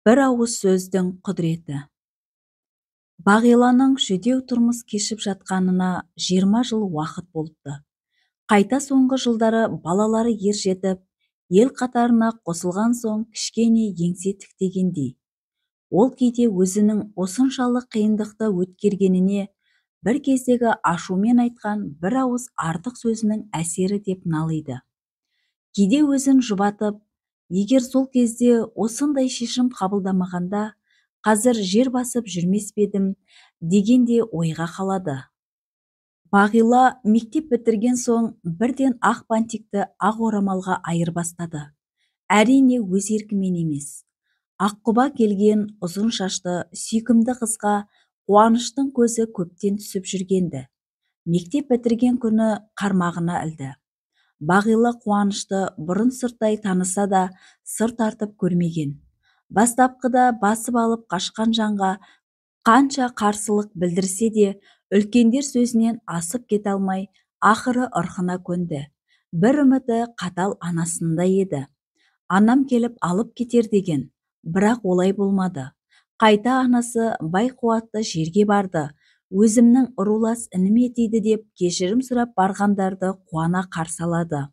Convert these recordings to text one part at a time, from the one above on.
Бір ауыз сөздің құдіреті. Бағиланың жүдеу тұрмыс кешіп жатқанына 20 жыл уақыт болыпты. Қайта соңғы жылдары балалары ер жетіп, ел қатарына қосылған соң кішкене еңсе тіктегендей. Ол кейде өзінің осыншалық қиындықты өткергеніне бір кездегі ашумен айтқан бір ауыз артық сөзінің әсері деп налиды. Кейде өзін жұбатып, егер сол кезде осындай шешім қабылдамағанда, қазір жер басып жүрмес пе едім дегенде ойға қалады. Бағила мектеп бітірген соң бірден ақ бантикті ақ орамалға айырбастады. Әрине өз еркімен емес. Аққұба келген ұзын шашты сүйкімді қызға Қуаныштың көзі көптен түсіп жүргенді. Мектеп бітірген күні қармағына ілді. Бағила Қуанышты бұрын сырттай таныса да сыр тартып көрмеген. Бастапқыда басып алып қашқан жанға қанша қарсылық білдірсе де, үлкендер сөзінен асып кете алмай, ақыры ырқына көнді. Бір үміті қатал анасында еді. Анам келіп алып кетер деген, бірақ олай болмады. Қайта анасы бай қуатты жерге барды, өзімнің рулас ініме тиді деп кешірім сұрап барғандарды қуана қарсы алады.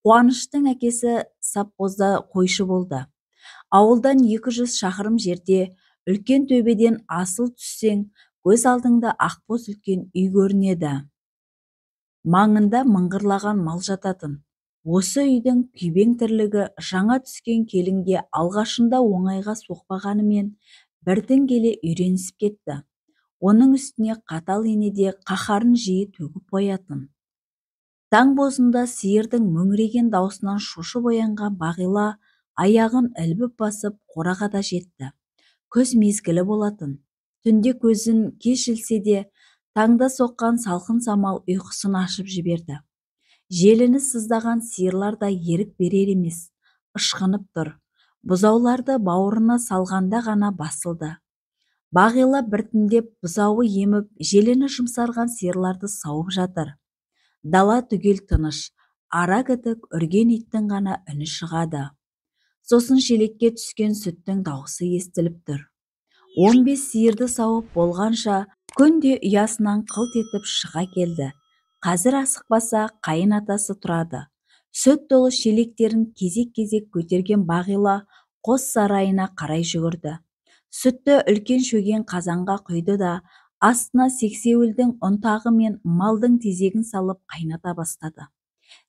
Қуаныштың әкесі совхозда қойшы болды. Ауылдан 200 шақырым жерде үлкен төбеден асыл түссең, көз алдыңда ақбоз үлкен үй көрінеді. Маңында мыңғырлаған мал жататын. Осы үйдің күйбең тірлігі жаңа түскен келінге алғашында оңайға соқпағанымен біртін келе үйренісіп кетті. Оның үстіне қатал ене де қаһарын жиі төгіп қоятын. Таң бозында сиырдың мөңіреген даусынан шошып оянған Бағила аяғын ілбіп басып қораға да жетті. Күз мезгілі болатын. Түнде көзін кеш ілсе де, таңда соққан салқын самал ұйқысын ашып жіберді. Желіні сыздаған сиырлар да ерік берер емес, ышқынып тұр. Бұзауларды бауырына салғанда ғана басылды. Бағила біртіндеп бұзауы еміп, желіні жұмсарған сиырларды сауып жатыр. Дала түгел тыныш, ара кітік үрген иттің ғана үні шығады. Сосын шелекке түскен сүттің даусы естіліп тұр. 15 сиырды сауып болғанша күнде ұясынан қылт етіп шыға келді. Қазір асықпаса қайын атасы тұрады. Сүт толы шелектерін кезек-кезек көтерген Бағила қос сарайына қарай жүгірді. Сүтті үлкен шөген қазанға құйды да, астына сексеуілдің ұнтағы мен малдың тезегін салып қайната бастады.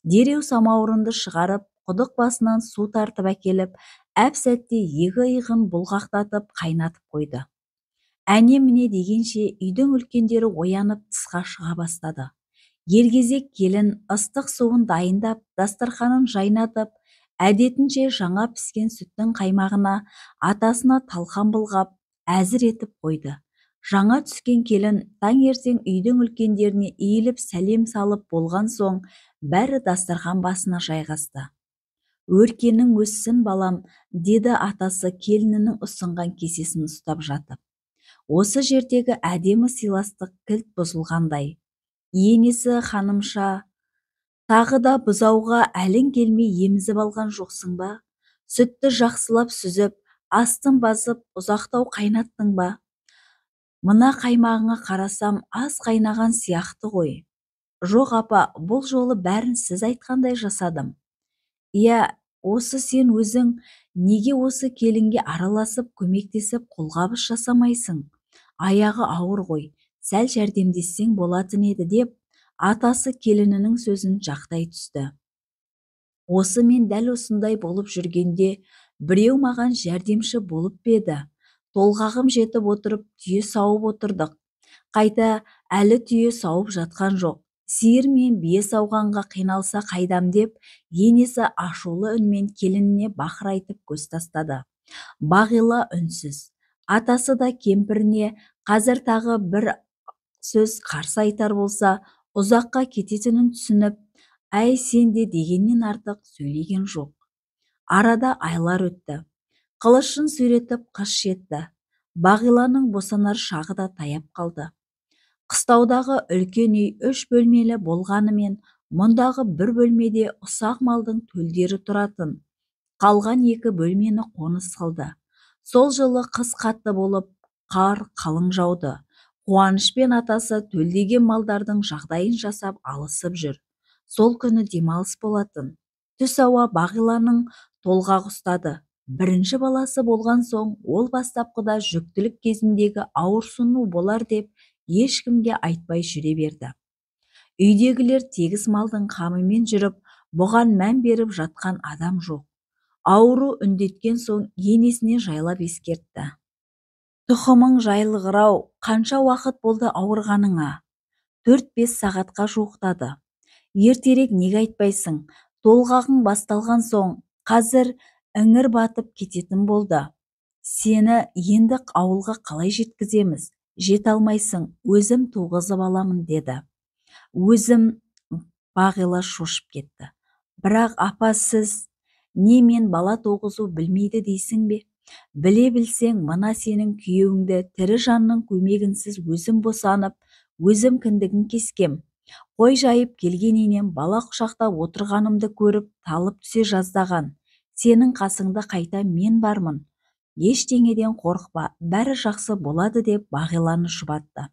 Дереу самаурынды шығарып, құдық басынан су тартып әкеліп, әп-сәтте екі иығын бұлғақтатып қайнатып қойды. Әне-міне дегенше үйдің үлкендері оянып тысқа шыға бастады. Елгезек келін ыстық суын дайындап, дастарханын жайнатып, әдетінше жаңа піскен сүттің қаймағына атасына талқан былғап, әзір етіп қойды. Жаңа түскен келін таңертең үйдің үлкендеріне иіліп сәлем салып болған соң, бәрі дастархан басына жайғасты. Өркенің өссін балам, деді атасы келінінің ұсынған кесесін ұстап жатып. Осы жердегі әдемі сыйластық кілт бұзылғандай. Енесі ханымша, тағы да бұзауға әлің келмей емізіп алған жоқсың ба? Сүтті жақсылап сүзіп, астын басып, ұзақтау қайнаттың ба? Мына қаймағыңа қарасам, аз қайнаған сияқты ғой. Жоқ апа, бұл жолы бәрін сіз айтқандай жасадым. Иә, осы сен өзің неге осы келінге араласып, көмектесіп, қолғабыс жасамайсың? Аяғы ауыр ғой, сәл жәрдемдессең болатын еді деп, атасы келінінің сөзін жақтай түсті. Осы мен дәл осындай болып жүргенде, біреу маған жәрдемші болып па еді? Толғағым жетіп отырып, түйе сауып отырдық. Қайта әлі түйе сауып жатқан жоқ. Сиыр мен бие сауғанға қиналса қайдам деп, енесі ашулы үнмен келініне бақырайтып көз тастады. Бағила үнсіз. Атасы да кемпіріне қазір тағы бір сөз қарсы айтар болса, ұзаққа кететінін түсініп, әй сен де дегеннен артық сөйлеген жоқ. Арада айлар өтті. Қылышын сүйретіп қыс жетті. Бағиланың босанар шағы да таяп қалды. Қыстаудағы үлкен үй 3 бөлмелі болғанымен, мұндағы бір бөлмеде ұсақ малдың төлдері тұратын. Қалған 2 бөлмені қоныс қылды. Сол жылы қыс қатты болып, қар қалың жауды. Қуаныш пен атасы төлдеген малдардың жағдайын жасап алысып жүр. Сол күні демалыс болатын. Түс ауа Бағиланың толғағы ұстады. Бірінші баласы болған соң, ол бастапқыда жүктілік кезіндегі ауырсыну болар деп ешкімге айтпай жүре берді. Үйдегілер тегіс малдың қамымен жүріп, бұған мән беріп жатқан адам жоқ. Ауру үндеткен соң енесіне жайлап ескертті. Тұқымың жайылғыр-ау, қанша уақыт болды ауырғаныңа? 4-5 сағатқа жуықтады. Ертерек неге айтпайсың? Толғағың басталған соң, қазір іңір батып кететін болды. Сені енді ауылға қалай жеткіземіз? Жете алмайсың, өзім туғызып аламын, деді. Өзім. Бағила шошып кетті. Бірақ апа, сіз не мен бала туғызу білмейді дейсің бе? Біле білсең, мына сенің күйеуіңді тірі жанның көмегінсіз өзім босанып, өзім кіндігін кескем. Қой жайып келген енем бала құшақтап отырғанымды көріп, талып түсе жаздаған. Сенің қасыңда қайта мен бармын. Ештеңеден қорықпа, бәрі жақсы болады, деп Бағиланы жұбатты.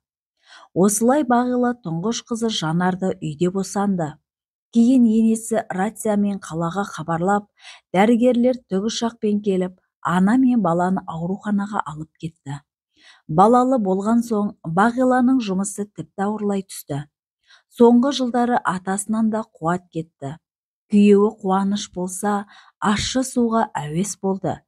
Осылай Бағила тұңғыш қызы Жанарды үйде босанды. Кейін енесі рациямен қалаға хабарлап, дәрігерлер тікұшақпен келіп, ана мен баланы ауруханаға алып кетті. Балалы болған соң Бағиланың жұмысы тіпті ауырлай түсті. Соңғы жылдары атасынан да қуат кетті. Күйеуі Қуаныш болса, ащы суға әуес болды.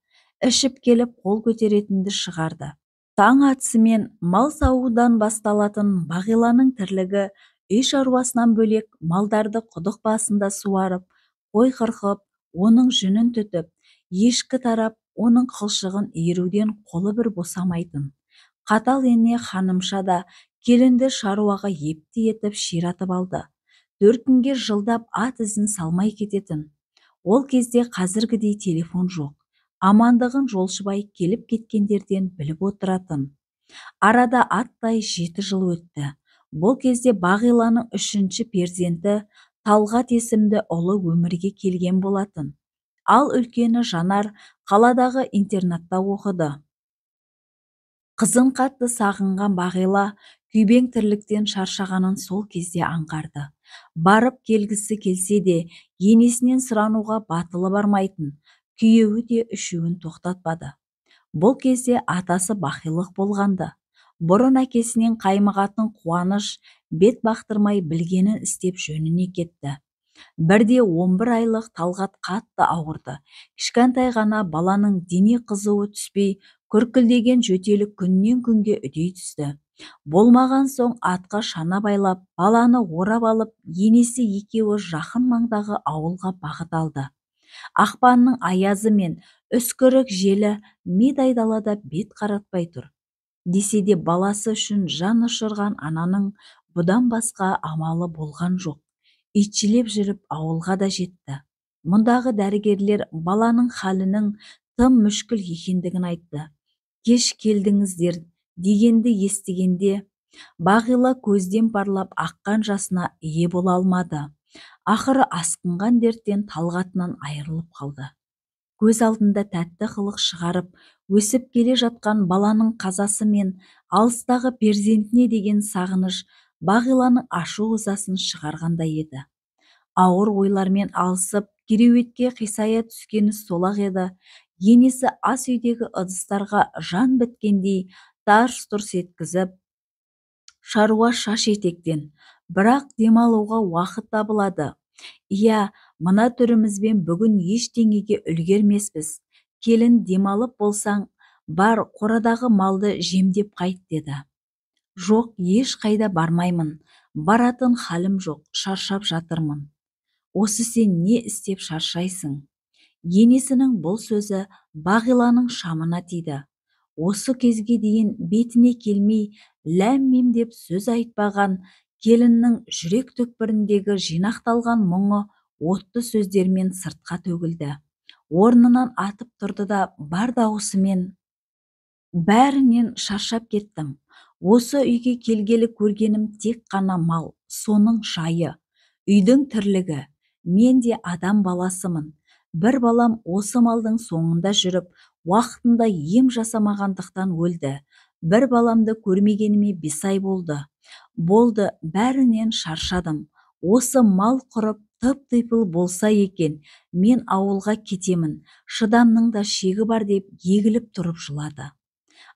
Ішіп келіп қол көтеретінді шығарды. Таң атысымен мал сауудан басталатын Бағиланың тірлігі үй шаруасынан бөлек малдарды құдық басында суарып, қой қырқып, оның жүнін түтіп, ешкі тарап, оның қылшығын иіруден қолы бір босамайтын. Қатал ене ханымша да келінді шаруаға епті етіп ширатып алды. Төркінге жылдап ат ізін салмай кететін. Ол кезде қазіргідей телефон жоқ. Амандығын жолшыбай келіп кеткендерден біліп отыратын. Арада аттай 7 жыл өтті. Бұл кезде Бағиланың 3-ші перзенті Талғат есімді ұлы өмірге келген болатын. Ал үлкені Жанар қаладағы интернатта оқыды. Қызын қатты сағынған Бағила күйбең тірліктен шаршағанын сол кезде аңғарды. Барып келгісі келсе де, енесінен сұрануға батылы бармайтын. Күйеуі де үшеуін тоқтатпады. Бұл кезде атасы бақилық болғанды. Бұрын әкесінен қаймығатын Қуаныш бет бақтырмай білгенін істеп жөніне кетті. Бірде 11 айлық Талғат қатты ауырды. Кішкентай ғана баланың дене қызуы түспей, күркілдеген жөтелі күннен күнге үдей түсті. Болмаған соң атқа шана байлап, баланы орап алып, енесі екеуі жақын маңдағы ауылға бағыт алды. Ақпанның аязы мен үскірік желі мидай далада бет қаратпай тұр. Десе де баласы үшін жан ұшырған ананың бұдан басқа амалы болған жоқ. Итшілеп жүріп ауылға да жетті. Мұндағы дәрігерлер баланың халінің тым мүшкіл екендігін айтты. Кеш келдіңіздер дегенді естігенде Бағила көзден парлап аққан жасына ие бола алмады. Ақыры асқынған дерттен Талғатынан айырылып қалды. Көз алдында тәтті қылық шығарып, өсіп келе жатқан баланың қазасы мен алыстағы перзентіне деген сағыныш Бағиланың ашу ызасын шығарғандай еді. Ауыр ойлармен алысып, кереуетке қисая түскені солақ еді. Енесі ас үйдегі ыдыстарға жан біткендей тарс-тұрс еткізіп, шаруа шаш етектен, бірақ демалуға уақыт табылады. Иә, мына түрімізбен бүгін ештеңеге үлгермеспіз. Келін, демалып болсаң, бар қорадағы малды жемдеп қайт, деді. Жоқ, ешқайда бармаймын. Баратын халім жоқ, шаршап жатырмын. Осы сен не істеп шаршайсың? Енесінің бұл сөзі Бағиланың шамына тиді. Осы кезге дейін бетіне келмей, ләм-мим деп сөз айтпаған келіннің жүрек түкпіріндегі жинақталған мұңы отты сөздермен сыртқа төгілді. Орнынан атып тұрды да бар дауысымен: бәрінен шаршап кеттім. Осы үйге келгелі көргенім тек қана мал, соның жайы, үйдің тірлігі. Мен де адам баласымын. Бір балам осы малдың соңында жүріп, Уақытында ем жасамағандықтан өлді. Бір баламды көрмегеніме 5 ай болды. Болды, бәрінен шаршадым. Осы мал құрып тып-типыл болса екен, мен ауылға кетемін, шыдамның да шегі бар деп егіліп тұрып жылады.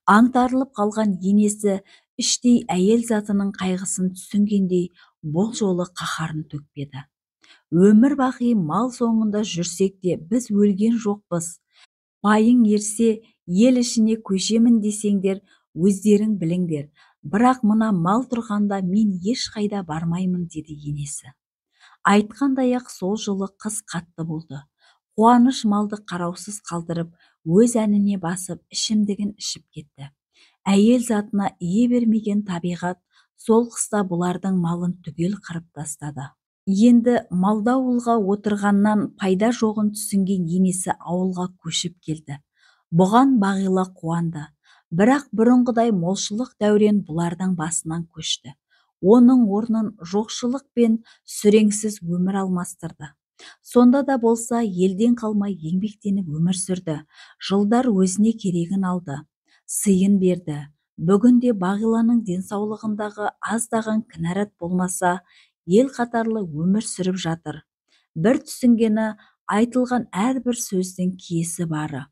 Аңтарылып қалған енесі іштей әйел затының қайғысын түсінгендей бұл жолы қаһарын төкпеді. Өмір бақи мал соңында жүрсек те біз өлген жоқпыз. Пайың ерсе, ел ішіне көшемін десеңдер, өздерің біліңдер. Бірақ мына мал тұрғанда мен ешқайда бармаймын, деді енесі. Айтқандай-ақ сол жылы қыс қатты болды. Қуаныш малды қараусыз қалдырып, өз әніне басып, ішімдігін ішіп кетті. Әйел затына ие бермеген табиғат сол қыста бұлардың малын түгел қырып тастады. Енді малда ауылға отырғаннан пайда жоғын түсінген енесі ауылға көшіп келді. Бұған Бағила қуанды. Бірақ бұрынғыдай молшылық дәурен бұлардың басынан көшті. Оның орнын жоқшылық пен сүреңсіз өмір алмастырды. Сонда да болса елден қалмай еңбектеніп өмір сүрді. Жылдар өзіне керегін алды, сыйын берді. Бүгінде Бағиланың денсаулығындағы аздаған кінәрат болмаса, ел қатарлы өмір сүріп жатыр. Бір түсінгені, айтылған әрбір сөздің киесі бары.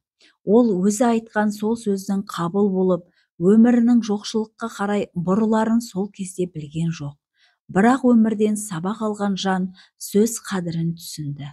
Ол өзі айтқан сол сөздің қабыл болып, өмірінің жоқшылыққа қарай бұрыларын сол кезде білген жоқ. Бірақ өмірден сабақ алған жан сөз қадірін түсінді.